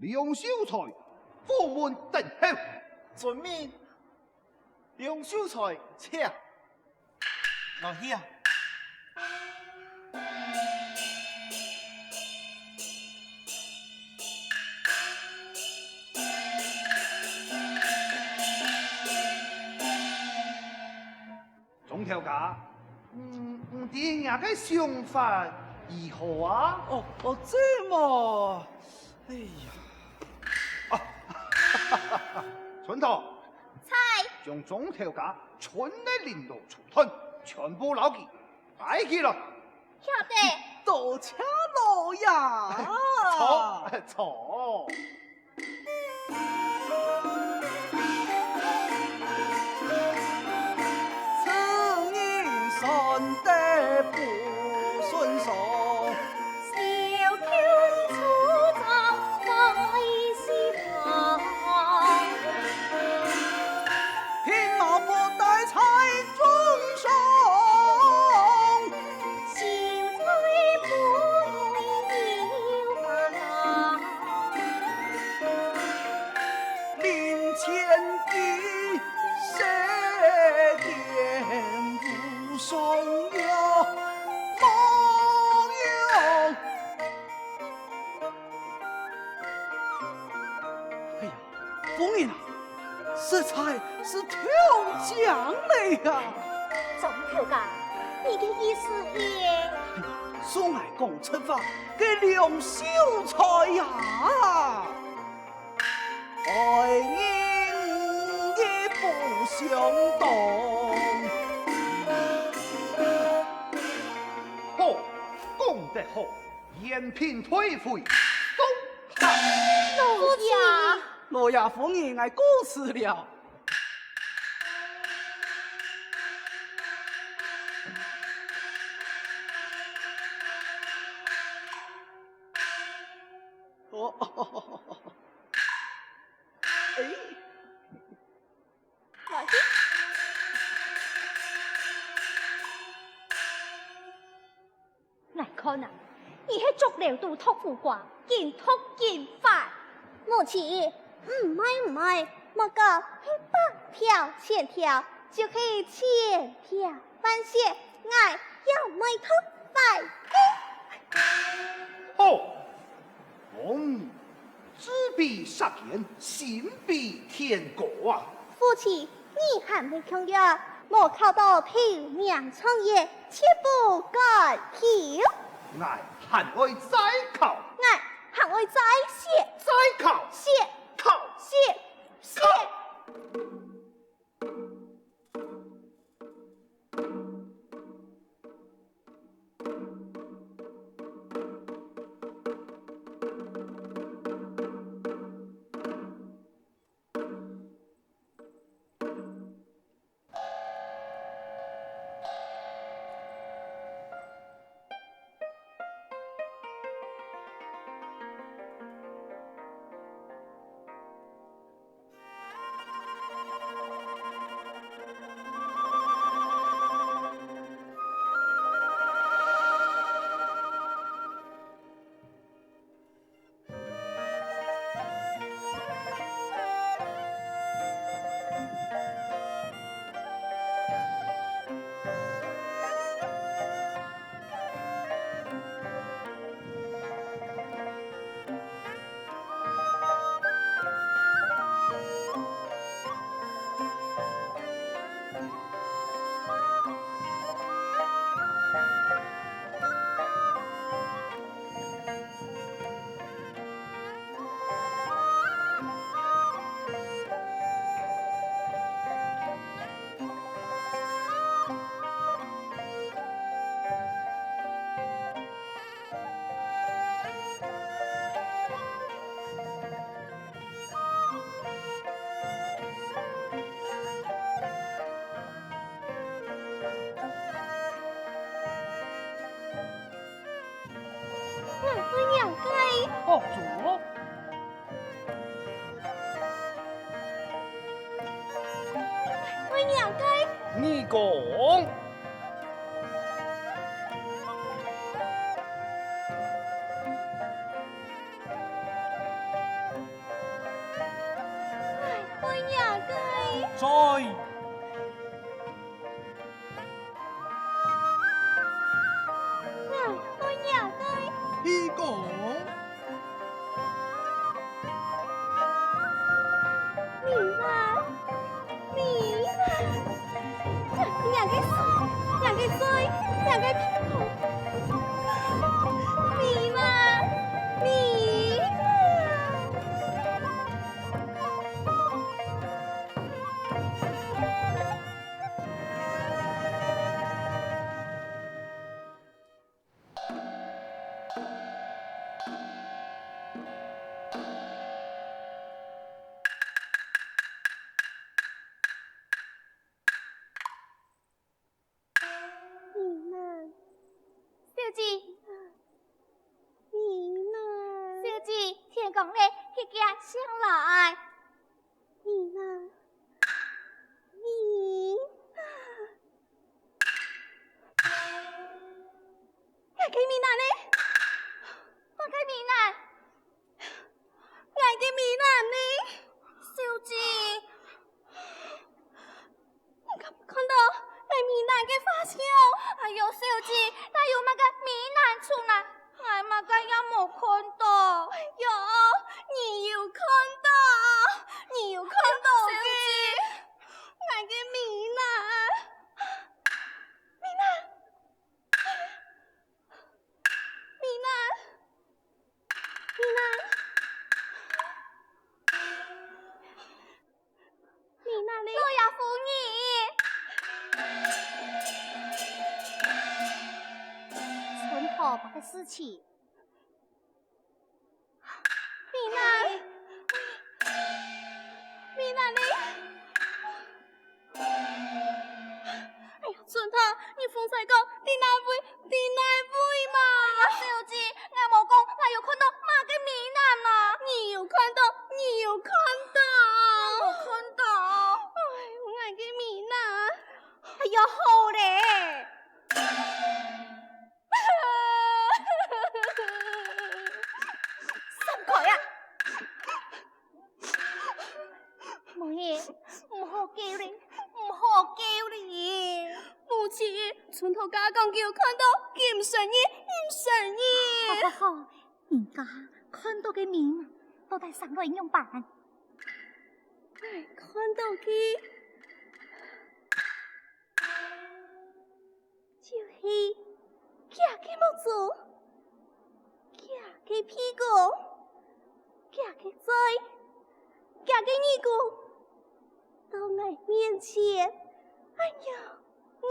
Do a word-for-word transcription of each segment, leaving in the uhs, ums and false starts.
梁秀才，府門等候。遵命。梁秀才，請。來呀。鍾頭家，嗯，毋知若个想法如何啊？哦，哦，這嘛，哎呀。啊，春桃，在。將鍾頭家春的绫羅綢緞全部摎佢擺起來。 曉得。多謝老爺。坐，坐。此人算得不順從，小舅初中外西房，品貌不戴在 中上，秀才不配有花郎，林千金舌尖无双呀，无用。 哎呀，夫人啊，實在係忒講了呀！鍾頭家，你个意思係？哎呀，恕𠊎講出話，該梁秀才呀，愛人也不相當。好，講得好。 延平退回，送行。老爺。老爺夫人，𠊎告辭了。哦，哎。來。 𠊎看啊，你係竹簍肚托苦瓜，緊托緊壞。母親，毋係毋係，莫講係百條千條，就係千條萬匣，𠊎也毋會托壞。好， 公子志比殺奸，心比天高啊！夫妻，你還未共樣，無考到頭名狀元，絕無敢求。𠊎還愛再考。𠊎還愛再寫。再考。寫。考。寫。寫。考。 𠊎會仰个？哦，做。𠊎仰个？你講。在。 娘，我娘个。你讲。米娜，米娜，娘个手，娘个嘴，娘个屁股。米娜，米娜。 米娜。小姐。米娜。小姐，天光了，遽遽醒來。米娜。米娜。𠊎个米娜呢？𠊎个米娜？𠊎个米娜呢？小姐。 你看，看到𠊎米娜个花銷？哎喲，小姐，哪有麼个米娜出來？𠊎麼个也無看到。哎喲，你有看到，你有看到个。小姐。𠊎个米娜，米娜，米娜，米娜。 米娜呢？老爺夫人。春桃麼个事情？米娜，米娜呢？哎呀，春桃，你風吹過，在哪位？在哪位嘛？哎呀，小姐，𠊎無講，𠊎有看到麼个米娜啊？你有看到，你有看到。𠊎無看到。哎喲，𠊎个米娜。哎呀，好咧。閃開啊！ 妹仔，毋好噭咧，毋好噭咧。母親，春桃家講佢有看到，佢毋承認，毋承認。好好好，人家看到个面，到底生到仰般？𠊎看到佢 就係佢个目珠，佢个鼻公，佢个嘴，佢个耳公，到𠊎面前，恁樣䀴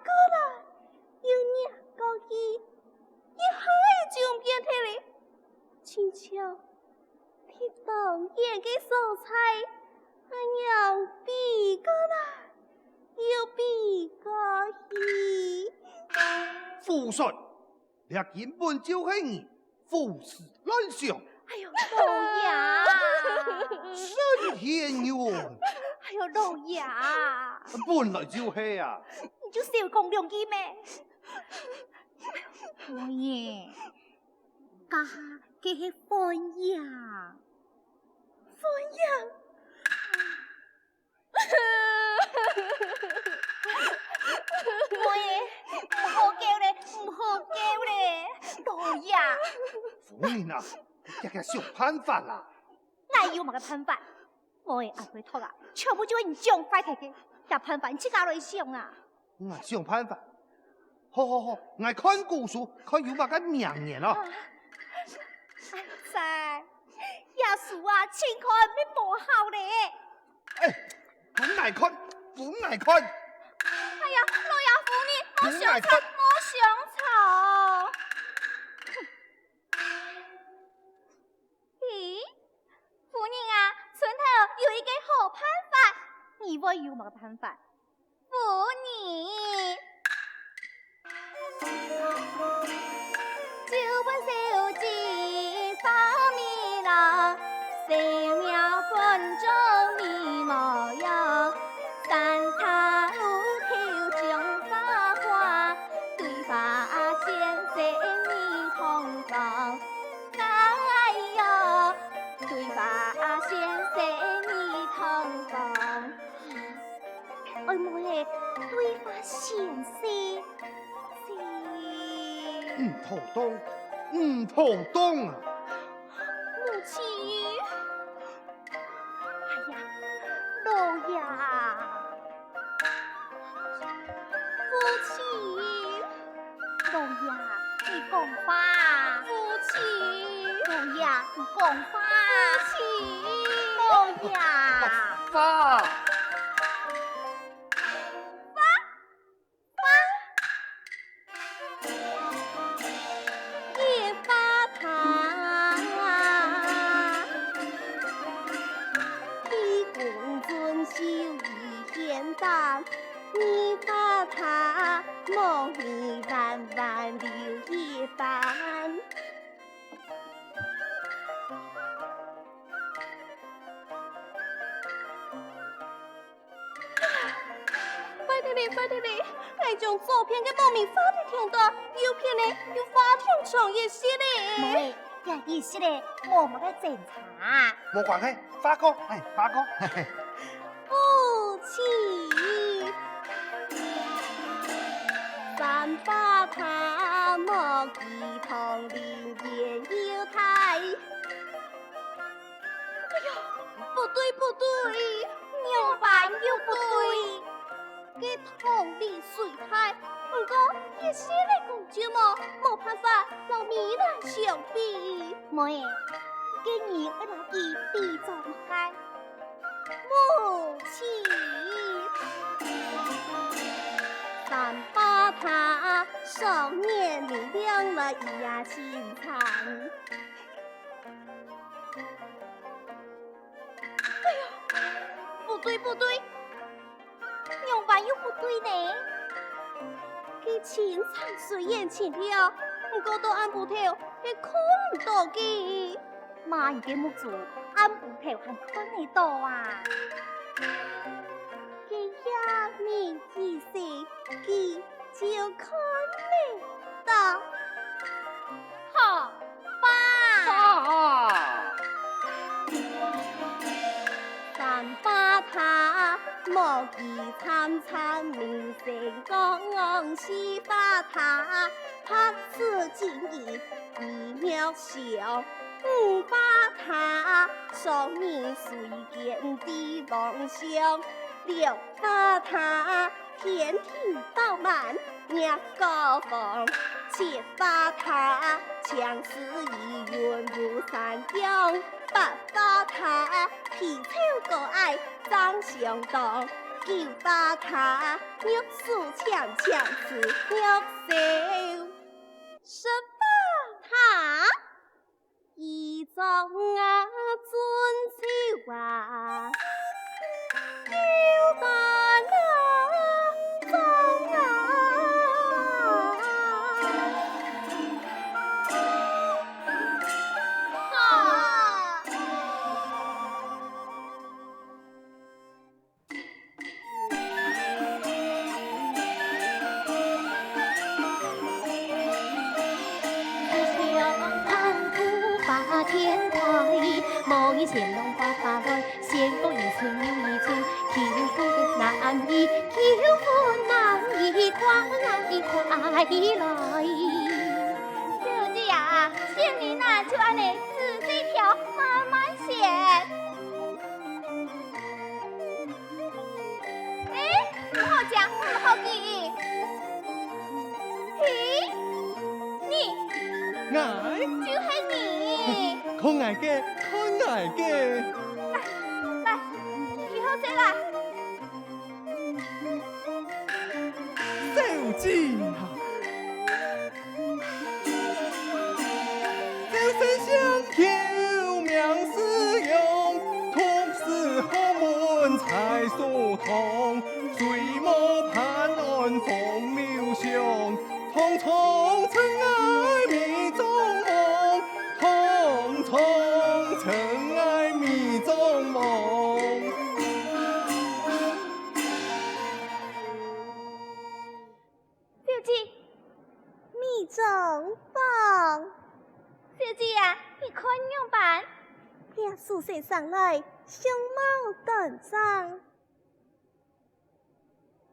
過來，又䀴過去，一下仔就變忒咧，親像 在當遠个所在，恁樣飛過來，又飛過去。胡說！這根本就係你胡思亂想。哎喲，老爺！沈天元！哎喲，老爺！本來就係啊！你就少講兩句咩？老爺， 該下佢係歡迎。歡迎？妹仔，毋好噭咧，毋好噭咧，老爺！夫人啊，遽遽想辦法啦！𠊎有麼个辦法？ 妹仔恁會讀啊，全部就係你想壞忒个，這辦法你自家來想啊。𠊎想辦法。好好好，𠊎看古書，看有麼个名言哦。啊，哎哉，這書啊，淨看乜無效咧。哎，分𠊎看，分𠊎看。哎呀，老爺夫人，莫相吵，分𠊎看。莫相吵。 咦，夫人啊，春桃有一個好辦法。你會有麼个辦法？夫人，就分小姐化美郎，細貓分做美模樣，山茶烏頭種花花，對花仙細迷堂堂。 哎喲，對花仙細迷堂堂。普通，毋普通啊！母親。哎呀，老爺！父親！老爺，你講話！父親！老爺，你講話！父親！老爺！花！花！ 野花塔，一公准手一仙丹，野花塔，莫你弯弯溜一般。 壞忒咧，壞忒咧！𠊎將左片个木棉花在頂端，右片呢又花添長一息咧。無欸，這一息咧，無麼个精差。無關係，花過，哎，花過。父親，三八塔，莫寄堂，林園又大。 哎呀，不對，不對，仰般又不對？該堂裡雖大，毋過一息仔光就無，無辦法摎米蘭相比。妹，該你愛摎佢比做麼个？母親，三八塔，上年米糧來也清慘。 哎呀，不對，不對，仰般又不對呢？該清慘雖然清忒，毋過到暗晡頭係看毋到个。麼人个目珠暗晡頭還看得到啊？該夜明仔細，佢 就看得到。好吧。啊！三八塔，莫寄慘慘，尾生光，四八塔，八字經意，意妙想。五八塔，雙人垂肩帝王像。六八塔， 天庭飽滿月高光，七八塔，青絲依韻舞山腰，八八塔，皮草高矮正相當，九八塔，玉手纖纖似玉簫。十八塔， 一張啊，尊手啊，九擔啊，裝啊。啊！ 小姐啊，仙人啊，就恁呢仔細挑，慢慢選。 哎，毋好食，毋好食。嘿，你，𠊎？就係你。看𠊎个，看𠊎个。來，來，你好勢啦。小姐啊！ 朝晨香，舊名字樣，讀書學問在書堂，歲暮辦案風流香，堂堂塵埃未曾忘，堂堂塵埃未曾忘。 小姐，未曾忘。小姐啊，你看仰般？這書生生來，相貌端正。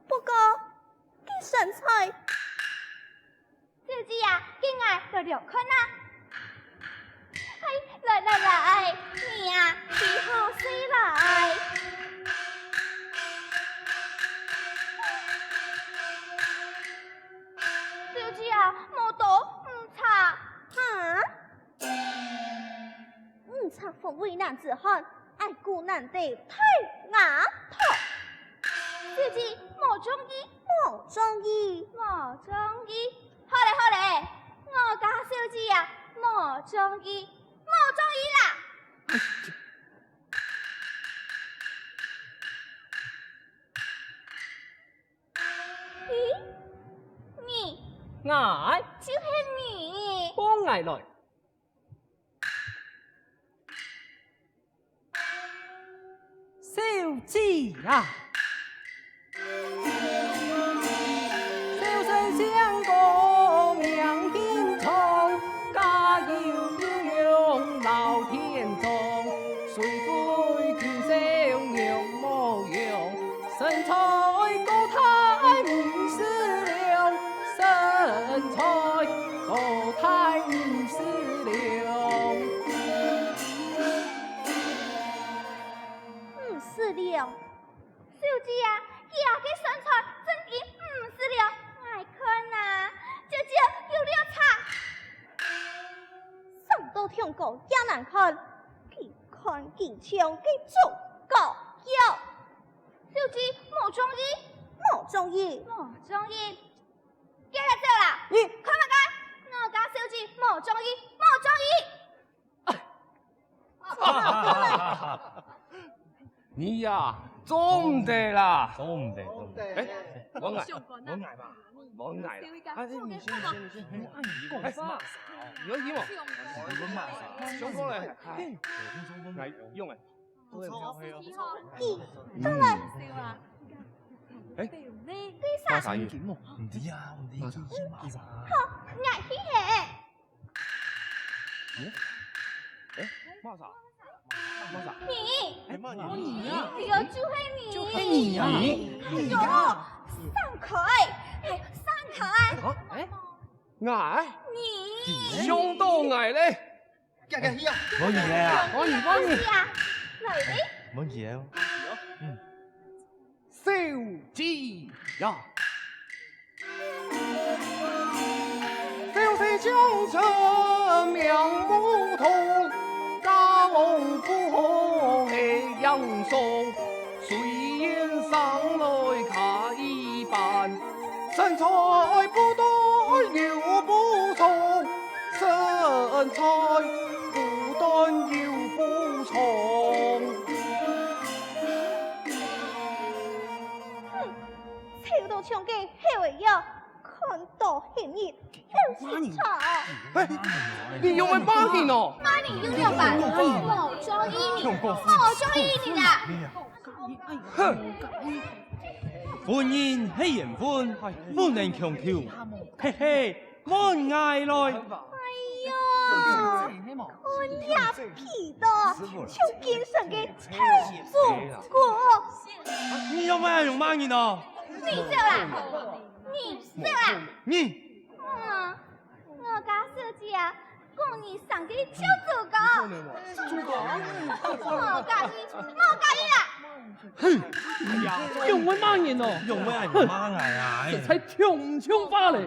不過，佢身材小姐啊，跟𠊎來尞看啊！哎，來來來，你啊，企好勢來！小姐啊，無刀毋插。哈？ 毋插鋒利男子漢，矮牯難得大額頭。小姐無中意，無中意，無中意。好咧好咧，我家小姐啊，無中意，無中意啦！咦，你，𠊎，就係你。放𠊎來。 小姐啊！小生相公名姓張，家有九龍老田庄，谁知今朝娘无容，身材高大五尺六，身材高大五尺六。 五尺六。小姐啊，佢个身材正經五尺六，𠊎看啊，少少有略差。生到長高也難看，佢看佢像个豬哥樣。小姐無中意，無中意，無中意，遽遽走啦！你看麼个？我家小姐無中意，無中意！ 你呀，做毋得啦！做毋得，做毋得。哎，我矮，我矮嘛，我矮啦。啊，你先，你先，你先。哎，你有听我？相公嘞，哎，矮用哎。你，等下。哎，为啥？为啥？唔知啊，唔知，为啥？好，矮起来。 哎，麼个？麼个？你，哎，麼个？哎喲，就係你，就係你啊！哎喲，生可愛，哎，生可愛。啊？哎，𠊎？你，傷到𠊎咧！遽遽去啊！無你个啊！無你，無你！啊，來咧！無你个哦！嗯。 小姐呀！小生姓張名武通，家和府河係楊松，虽然生來較一般，身材不但有不錯，身材不但有不錯。 哼，醜到像个猴仔樣，看到係人就係吵。哎，你又會罵人哦？罵人又仰般？我中意你，我中意你啦！哼！分人係緣分，不能強求。嘿嘿， 換𠊎來。哎喲，看這皮到像精神个太祖哥。你仰會恁樣罵人哦？你走啦！你走啦！你！嗯，我家小姐啊，講你生个像祖哥。祖哥？無介意，無介意啦！ 哼，仰會罵人哦？仰會恁樣罵𠊎啊？實在像毋像話咧！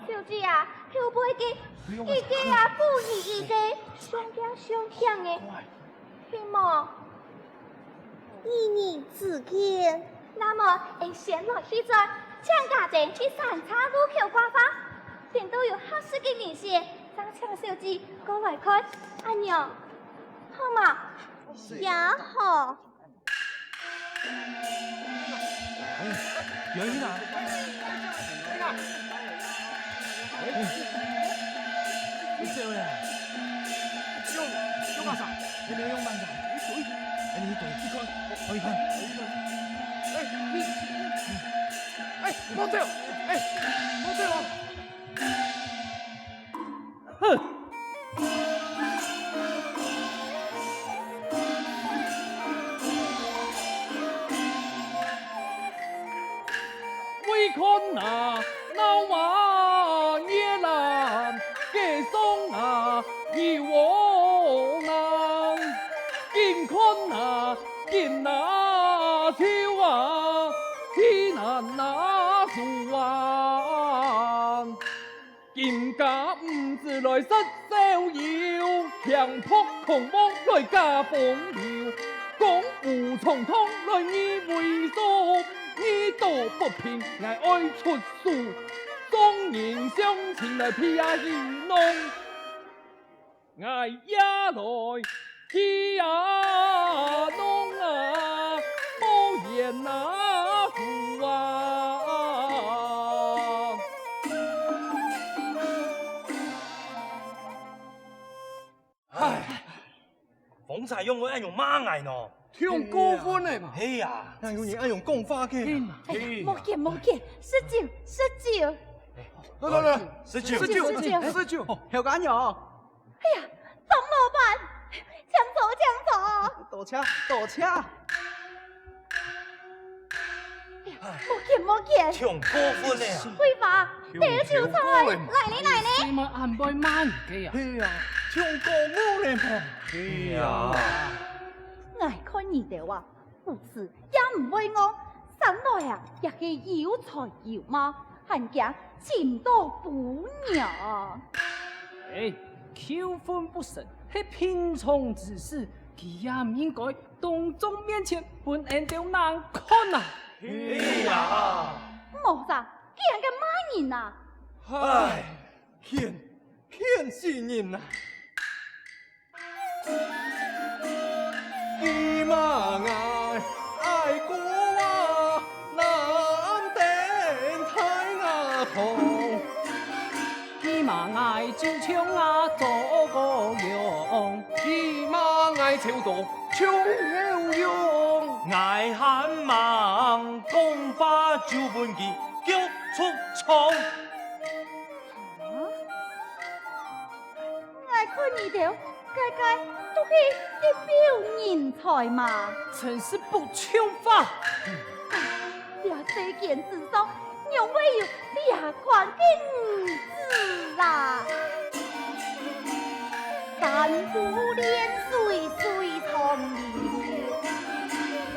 小姐啊，後背个，佢个啊，不如意个，相驚相驚个，係無？一念之間。那麼，俺先來去轉，請家珍去三岔路口掛花，等到有合適个人選，正請小姐過來看，恁樣 好嘛？也好。哎，有人啊！哎，你走了。用，用嘛啥？你没有用嘛啥？哎，你走，去看，我一看。哎，你，哎，莫走，哎，莫走哦。哼！啊，有王啊，緊看啊，緊拿手啊，去拿拿手啊。今家毋知來食燒油，強迫狂妄來加風流，江湖長堂來議威勢，議到不平，𠊎愛出手，眾人相挺來避啊戲弄。 𠊎也來去啊，弄啊，無言啊，苦啊！唉，方才仰會恁樣罵𠊎呢？忒過分了吧？係啊，哪有人恁樣講話个？哎，無見，無見，食酒，食酒。來，來，來，食酒，食酒，食酒。食酒。哦，後家娘。 哎呀，鍾老闆，請坐，請坐。多謝，多謝。哎呀，無見，無見。忒過分了。桂花，忒酒菜，來哩，來哩。係麼恁會罵人个啊？係啊，忒過分了嘛。係啊。𠊎看你兜啊， 毋食也毋會餓，生來啊也係有才有貌，還驚尋到餔娘。哎，舅父不成，係平常之事，佢也毋應該當眾面前分𫣆兜難看啊！係啊！無啥，佢恁个罵人啊！唉，譴，譴死人啊！ 佢罵𠊎矮个啊，難登大雅堂。佢罵𠊎酒槍啊，做个樣。佢罵𠊎臭到臭臭樣。𠊎還吂講話就分佢逐出場。 啊？𠊎看你兜，該該都係一表人才嘛。真是不像話！這世間之上，仰會有這款个女子啊？三姑連水水上流，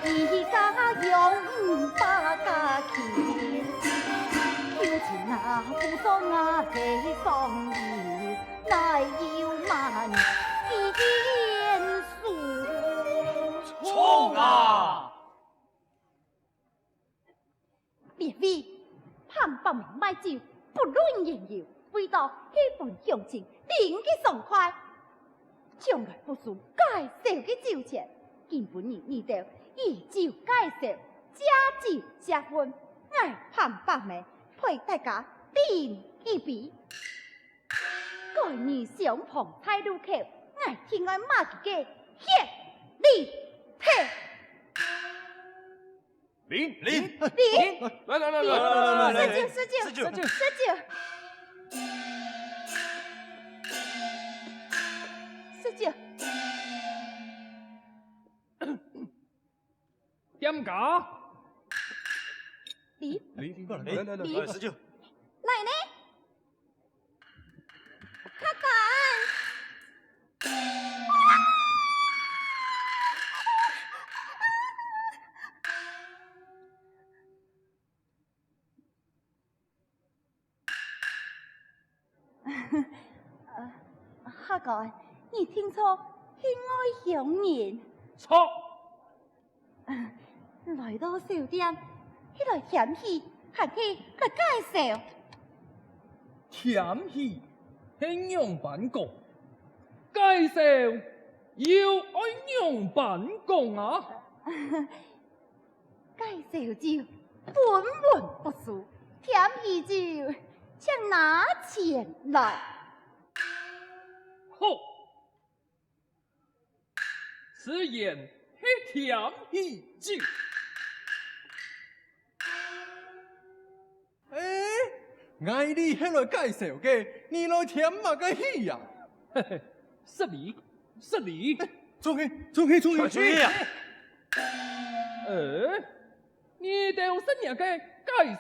一家養五百家亲。 有情啊，不爽啊，悲伤的，哪有满天数？冲啊！别位，旁百名卖酒，不论缘由，为到一份乡情，领个爽快。 从来不收介绍个酒钱，今晡日你兜以酒介绍，借酒借婚，𠊎潘伯母陪大家饮一杯。該日相逢在路口，𠊎定愛罵佢个歇里忒。 林，林，林，来来来来来来来来，十九，十九，十九，十九，十九，十九。店家，林，林，林，来来来来，十九，来呢。 客官！呃，客官，你定著係外鄉人。著！ 來到小店，係來添喜，還係來介紹？添喜係仰般講？介紹又愛仰般講啊？介紹酒，分文不收；添喜酒，請拿錢來。好！ 此言係添喜酒。欸，𠊎俚係來介紹个，你來添麼个喜呀？嘿嘿，失禮，失禮。欸，出去，出去，出去，出去啊！欸， 你兜食若个介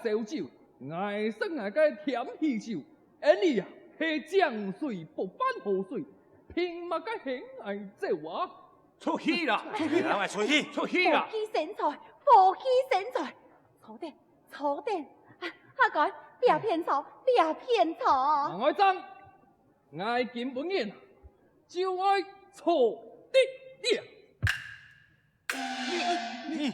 紹酒，𠊎食𠊎个添喜酒，恁樣啊，係井水不犯河水，憑麼个喊𠊎走啊？出去啦！出去啦！出去！出去啦！火雞生財，火雞生財！坐等，坐等！啊，下官，這片坐，這片坐！外張，𠊎今晡日就愛坐你了！你、你、